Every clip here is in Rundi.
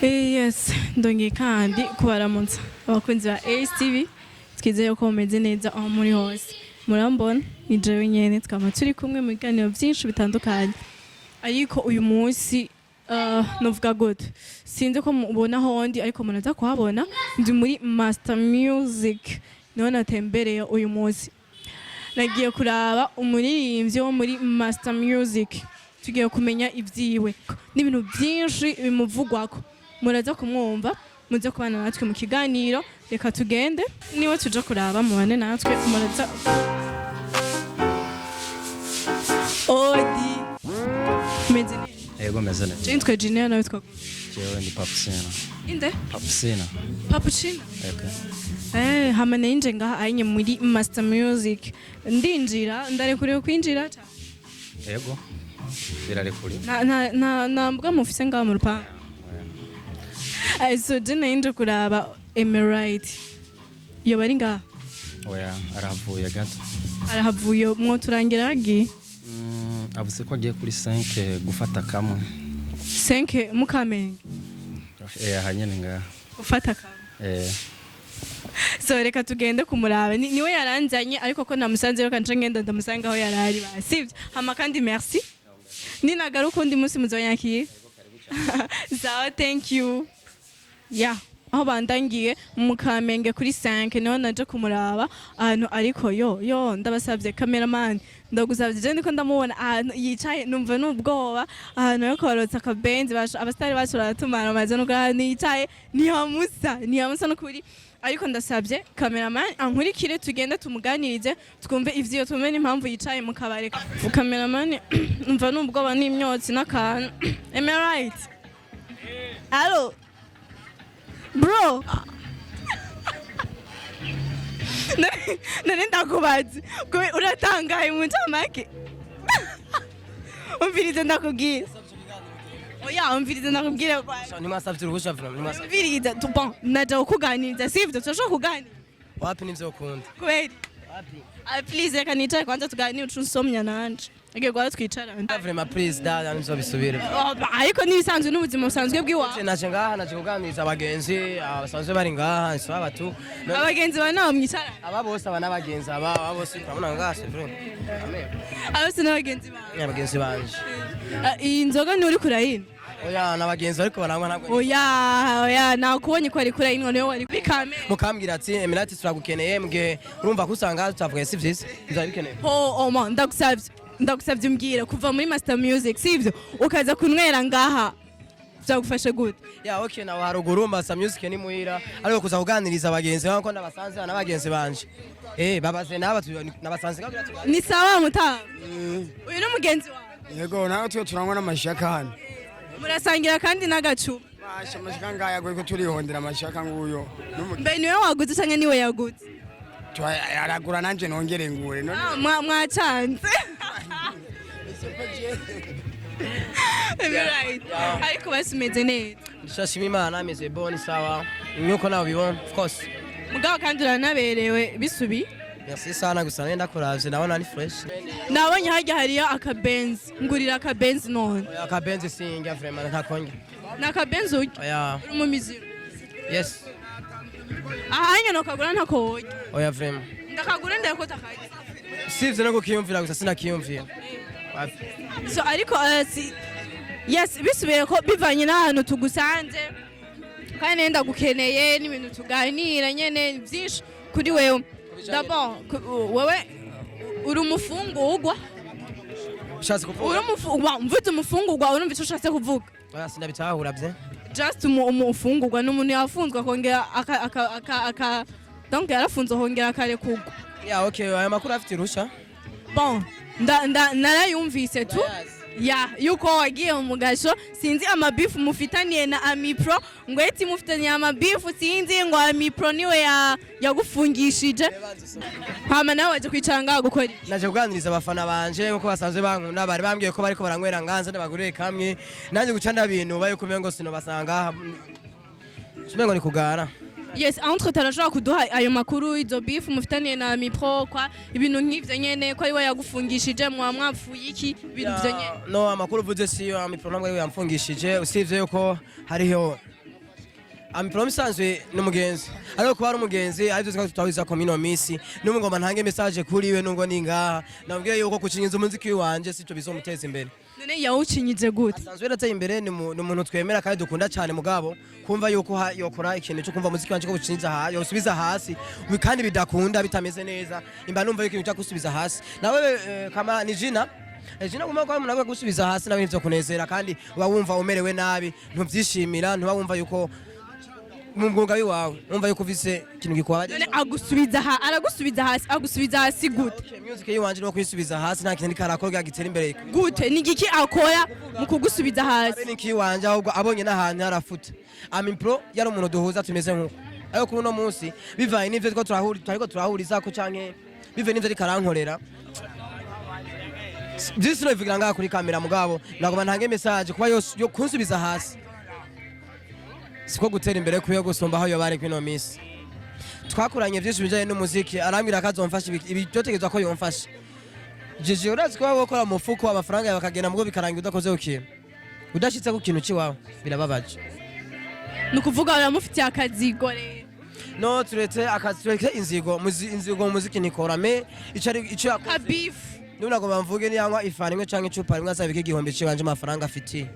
Yes, ndongeye kandi kubaramutsa abakunzi ba ACTV. Twizeye ko mumeze neza aho muri hose. Murambona, ni jewe nyene, twama turi kumwe mu biganiro byinshi bitandukanye, ariko uyu munsi novuga gute, sinzi ko mubona aho ndi, ariko muraza kuhabona. Ndi muri Master Music, niho natembereye uyu munsi. Nagiye kuraba umuririmbyi wo muri Master Music. Tugiye kumenya ibyiwe n'ibintu byinshi bimuvugwako. Muraza kumwumva, muze kubana natwe mu kiganiro. Reka tugende, niwe tuja kuraba, mubane natwe. Muraza odi, meze neza? Yego, meze neza. Je nitwa Junior, nawe twa? Jewe ndi Papusina. Inde? Papusina. Papuchino? Okay. Hama nayinje ngaha ainye muri Master Music, ndinjira, ndarekuriwe kwinjira ca? Yego. Birarekuriwe. Nta mbwa mufise ngaha mu rupangu? So je nayinje kuraba Emerald, yoba ari ngaha? Oya, arahavuye gato. Arahavuye, mwoturangira hagiye? Avuze ko agiye kuri 5 gufata kamwe. 5 Mukamenge? Aha nyene ngaha. Gufata kamwe? Eh. So reka tugende kumuraba. Niwe yaranzanye, ariko ko namusanze, reka nce ngenda ndamusanga aho yarari ba, sivyo? Hama kandi merci, ninagaruka undi munsi muzonyakira. Sawa, thank you. Ya, aho bandangiye mu Kamenge kuri 5, niho naje kumuraba ahantu. Ariko yo yo, ndabasabye, cameraman, ndagusabye, je ndiko ndamubona ahantu yicaye, numva n'ubwoba. Ahantu yo korotsa akabenzi, abasitari bacu baratumara amaze, nuko ahantu yicaye ntihamusa, ntihamusa n'ukuri. Ariko ndasabye cameraman ankurikire, tugende tumuganirize, twumve ivyo, tumenye n'impamvu yicaye mu kabare. Cameraman, numva n'ubwoba n'imyotsi n'akantu. Am I right? Allo bro, nari ndakubaza kube uratangaye. Mu ncamake, umvirize ndakubwira. Oya, umvirize ndakubwira. Ntimwasavye uruhusha vuba, ntimwasavye. Umviriza bon, naja kukuganiriza, sivyo? Turashobora kuganira? Wapi, nivyo ukunda. Kweli? Ah, please, reka nicare kwanza tuganire, uca unsomya nanje agiye guhora twicarana. Vraiment, please, dada, nivyo bisubire. Oh, ariko n'ibisanzwe, n'ubuzima busanzwe bw'iwawe. Naje ngaha, naje kuganiriza abagenzi basanzwe bari ngaha, nsaba batu. Abagenzi bawe nabo mwicarana? Aba bose, aba n'abagenzi, aba bose urabona ngaha, c'est vrai. Aba bose n'abagenzi bawe? Ni abagenzi banje. Ah, iyi nzoga ni uri kurayina? Oya, n'abagenzi bariko baranywa, ntabwo. Oya, oya, nakubonye ko wari kurayinwa, niwe wari kuri kamera. Mukambwira ati: "Emirati, turagukeneye," mugihe urumva ko usanga tutavuye, si vyiza, bizaba bikenewe. Oh, man, ndagusavye, ndagusavye umbwire, kuva muri Master Music, sivyo, ukaza kunywera ngaha, byagufashe gute? Ya, okay, nawe haruguru Master Music ni muhira, ariko kuza kuganiriza abagenzi nko ndabasanze n'abagenzi banje, babaze naba nabasanze ngaho kugira. Ni sawa mutanga, uyu ni mugenzi wawe? Yego, nawe twe turanywa n'amashaka hano. Murasangira kandi n'agacupa? Masha, amashaka ngaya ko turihondera amashaka nguyo. Mbe niwe waguze canke niwe yaguze? Aragura nanje nongere ngure none. Ah, mwacanze. Right. Ariko basi umeze neza? Ndashima Imana, ameze bon, sawa nkuko nawe ubibona, of course. Mugabo kandi uranaberewe bisubi. Merci sana, gusa nenda ndakuravye ndabona ni fresh. Nabonye harya hariyo akabenzi, ngurira akabenzi none. Oya, akabenzi sinjya, vraiment ntakonge. Ni akabenzi urya? Oya. Uri mu miziro? Yes. Ahanya nokagura ntako worya? Oya, vraiment. Ndakagura ndeko takarya? Sivyo no kukiyumvira gusa, sinakiyumvira. Wapi. So ariko yes, bisubiye ko bivanye n'ahantu tugusanze, kandi nenda gukeneye n'ibintu tuganira nyene byinshi kuri wewe. D'abord, wewe uri umufungurwa? Ushatse kuvuga? Uri umufungurwa, mvuze umufungurwa, urumva icyo ushatse kuvuga? Oya, sinabitahura bye. Just umufungurwa ni umuntu yafunzwe akongera aka donc yarafunzwe akongera akarekurwa. Ya, okay, aya makuru afite irusha. Bon, nda, nda, narayumvise tu ya yuko wagiye mu gasho. Sinzi amabifu mufitaniye na Amipro, ngo eti mufitaniye amabifu, sinzi ngo Amipro niwe yagufungishije. Hama nawe waje kwicara ngaha gukora iki? Naje kuganiriza abafana banje nkuko basanzwe bankunda. Bari bambwiye ko bariko baranywera nganze ndabagurire kamwe, nanjye guca ndabinuba yuko umengo sinobasanga umengo ni kugara. Yes, entre tarashobora kuduha ayo makuru, izo bifu mufitaniye na Amipro, kwa ibintu nk'ivyo nyene, ko ariwe yagufungishije, mwa mwapfuye iki, ibintu vyo nyene? No, amakuru uvuze siyo. Amipro ntabwo ariwe yamfungishije, usibye yuko hariho Ami Pro musanzwe ni umugenzi, ariko kuba ari umugenzi aribyo twari tutawiza ko mino misi n'ubu ngoma ntange message kuri we, nubwo ni ngaha nabwiye yuko gucinyiza umuziki wanje sico bizomuteza imbere. None yawucinyije gute? Asanzwe yarateye imbere, ni umuntu twemera kandi dukunda cyane, mugabo kumva yuko yokora ikintu cyo kumva umuziki wanje ko gucinyiza yosubiza hasi kandi bidakunda, bitameze neza. Imba numva yuko ikintu cyo gusubiza hasi nawe kama ni jina. Jina guma kwa umuntu gusubiza hasi nawe nivyo kunezera, kandi uba wumva umerewe nabi, ntuvyishimira, ntuba wumva yuko mu mwuga wawe wumva yuko ufise ikintu gikubabaje. None agusubiza ha aragusubiza hasi, agusubiza hasi gute? Okay, music yiwanje no kwisubiza hasi nta kintu karakora gitera imbere. Gute? Ni igiki akora mu kugusubiza hasi? Abe niki wanje, ahubwo abonye n'ahantu yarafuta. Ami Pro yari umuntu duhuza tumeze nkuko, ariko kuri uno munsi bivanye n'ivyo two turahuri turiko turahuriza ko canke bivanye n'ivyo ariko arankorera vyisi nobivugira ngaha kuri kamera, mugabo nagomba ntange message kuba yo kunsubiza hasi siko gutera imbere kuyo gusumba aho yoba ari kwino misi. Twakoranye vyinshi bijanye n'umuziki, arambwira ko azomfasha ibi byotegerezwa ko yomfasha. Jiji, urazi kuba wokora mu mufuko amafaranga yawe akagenda, mugo bikarangira udakoze ku kintu, udashitse ku kintu ciwawe, birababaje. Ni ukuvuga uramufitiye akazigo rero? No turetse akazi, turetse inzigo, inzigo mu muziki ntikora me ico ari ico yakoze. Kabifu. Niba nagomba mvuge, niyanywa ifani imwe canke icupa rimwe azabika 1000 cibanje amafaranga afitiye.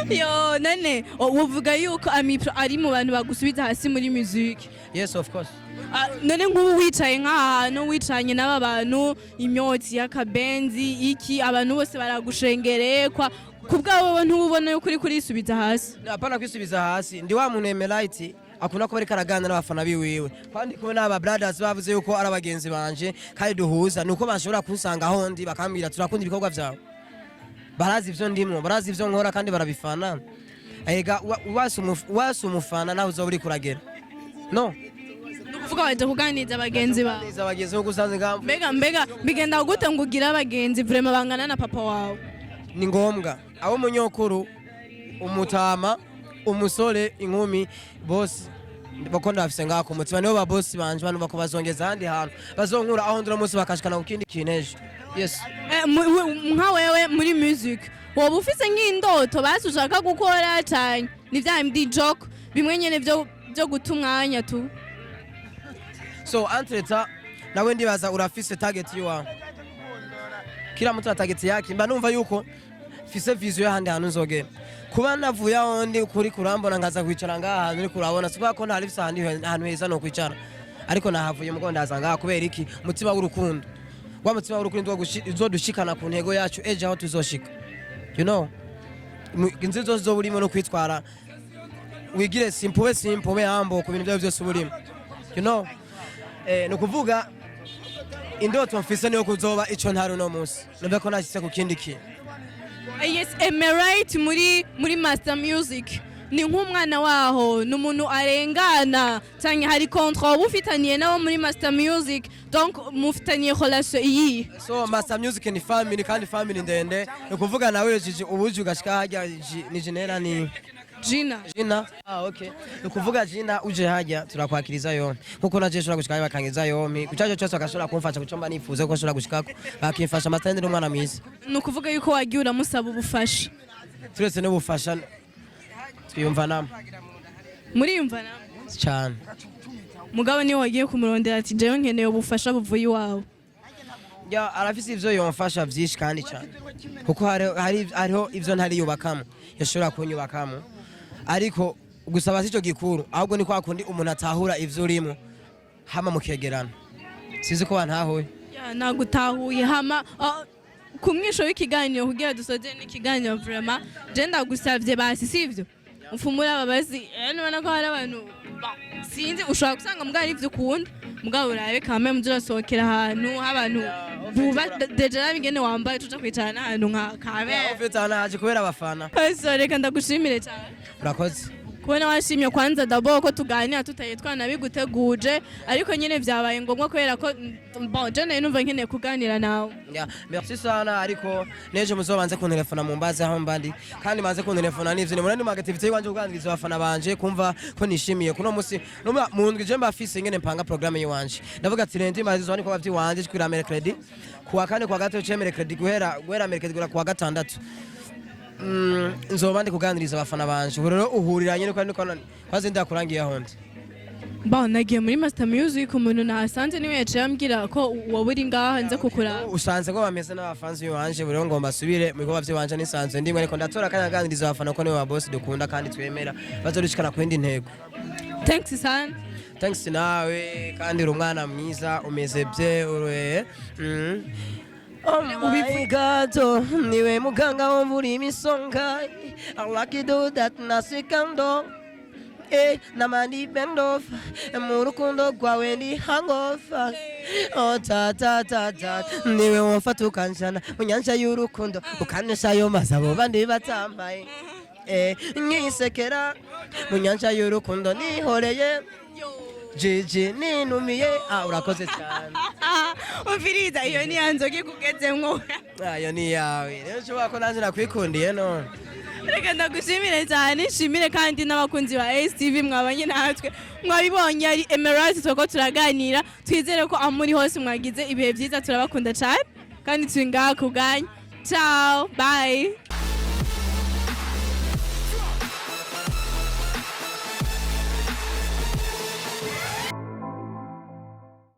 Yo, none uvuga yuko Ami Pro ari mu bantu bagusubiza hasi muri music? Yes, of course. Ah, none nk'ubu wicaye nk'ahantu wicaranye n'aba bantu, imyotsi y'akabenzi iki, abantu bose baragushengereye, kwa ku bwabo ntububona yuko uri kurisubiza hasi? Hapana kwisubiza hasi, ndi wa muntu Emerite akunda kuba ariko araganira n'abafana biwiwe, kandi kumwe n'aba brothers bavuze yuko ari abagenzi banje kandi duhuza, nuko bashobora kunsanga aho ndi bakambwira turakunda ibikorwa vyawe, barazi ivyo ndimwo, barazi ivyo nkora kandi barabifana. Ega wasi umufana nawe uzoba uriko uragera no. Ni ukuvuga waje kuganiriza abagenzi bawe? Neza, abagenzi nkuko usanze ngaha. Mbega bigenda gute ngo ugire abagenzi vraiment bangana na papa wawe? Ni ngombwa abo munyokuru, umutama, umusore, inkumi bose bako ndabafise ngaha ku mutima, nibo ba bosi banje, banumva ko bazongeza ahandi hantu bazonkura aho ndura munsi bakashikana ku kindi kintu ejo, yes. Nka wewe muri music woba ufise nk'indoto basi ushaka gukora cyane, ni bya bindi joke bimwe nyene byo guta umwanya tu? So entreta nawe ndibaza urafise target yiwawe, kila mtu na target yake. Mba numva yuko mfise vision y'ahandi hantu nzogera, kuba navuye aho ndi kuri kurambona nkaza kwicara ngaha hantu uri kurabona, si kubera ko ntari mfise ahandi ahantu heza no kwicara, ariko nahavuye mugo ndaza ngaha kubera iki? Umutima w'urukundo, wa mutima w'urukundo uzodushikana ku ntego yacu ejo aho tuzoshika. Inzira zose zoba urimo no kwitwara, wigire simple, ube simple, ube humble ku bintu byawe byose uba urimo. Ni ukuvuga indoto mfise niyo kuzoba ico ntari uno munsi, numve ko nashyitse ku kindi kintu. Yes, Emerite muri Master Music ni nk'umwana waho, ni umuntu arengana cyane, hari contrat uba ufitaniye nabo muri Master Music, donc mufitaniye relation iyi? So Master Music ni family, kandi family ndende. Ni ukuvuga nawe Jiji ubuje ugashika harya ni Jinera ni Gina. Jina, ah, okay. Ni ukuvuga Jina uje harya turakwakiriza yompi, nkuko naje nshobora gushika harya bakangiza yompi kucaco cyose, bagashobora kumfasha kuco mba nifuza ko nshobora gushikako, bakimfasha. Master ni umwana mwiza. Ni ukuvuga yuko wagiye uramusaba ubufasha? Turetse n'ubufasha, twiyumvanamo. Muriyumva namwe? Cyane. Mugabo niwe wagiye kumurondera ati jewe nkeneye ubufasha buvuye iwawe? Ya, arafise ivyo yomfasha vyinshi kandi cyane, kuko hariho ivyo ntariyubakamo yashobora kunyubakamo, ariko gusaba sico gikuru, ahubwo ni kwa kundi umuntu atahura ivyo urimo hama mukegerana. Sinzi ko wantahuye. Ya, nagutahuye. Hama ku mwisho w'ikiganiro, kugira dusoze n'ikiganiro, vraiment je ndagusavye basi, sivyo, mfumure aba basi nubona ko hari abantu sinzi ushobora gusanga mbwa ari ivyo ukunda, mugabo urabe kame muze urasohokera ahantu h'abantu buba déjà nabi ingene wambaye, tuja kwicara n'ahantu nka kabe. Ufite naje kubera abafana. So reka ndagushimire cyane. Urakoze. Kubona washimye kwanza d'abord ko tuganira tutaye twanabiguteguje, ariko nyine vyabaye ngombwa kubera ko bon, je nari numva nkeneye kuganira nawe. Ya, merci sana, ariko nejo muzobanze kuntelefona mumbaze aho mba ndi, kandi maze kuntelefona n'ivyo nimuna ni mu activité yiwanje kuganiriza abafana banje kumva ko nishimiye kuno musi. Numva mu ndwi je mba fise ingene mpanga programme yiwanje, ndavuga ati lundi mazizo niko bavyiwanje kwira mercredi, kuwa kane, kuwa gatatu, ce mercredi, guhera mercredi guhera kuwa gatandatu. Nzoba ndi kuganiriza abafana banje. Ubu rero uhuriranye nuko niko kwaze ndakurangiye aho ndi. Bon, nagiye muri Master Music, umuntu nahasanze niwe yaciye ambwira ko wowe uri ngaha, nze kukuraba. Usanze ko bameze n'abafanzi banje. Ubu rero ngomba asubire mu bikorwa by'iwanje nisanzwe ndimwe, ariko ndatora akanya nganiriza abafana ko nibo ba boss dukunda kandi twemera bazodushikana ku yindi ntego. Thanks sana. Thanks nawe, kandi uri umwana mwiza, umeze bye ure. Oh my God, oh, niwe muganga womvura imisonga. I like you do that nasikando. Eh, namani bend off mu rukundo rwawe ndi hangover. Oh, ta ta ta ta, niwe wamfata ukanjana mu nyanja y'urukundo, ukanesha ayo mazi abo bandi batambaye. Eh, nkisekera mu nyanja y'urukundo nihoreye Gigi ninumiye. Ah, urakoze cyane. Umviriza, iyo ni ya nzoga ikugezemwo. Ayo ni yawe rero, ushobora ko nanjye nakwikundiye none. Reka ndagushimire cyane, nshimire kandi n'abakunzi ba STV mwabanye natwe. Mwabibonye, ari Emerald turiko turaganira. Twizere ko aho muri hose mwagize ibihe byiza. Turabakunda cyane kandi turi ngaha ku bwanyu. Ciao, bye.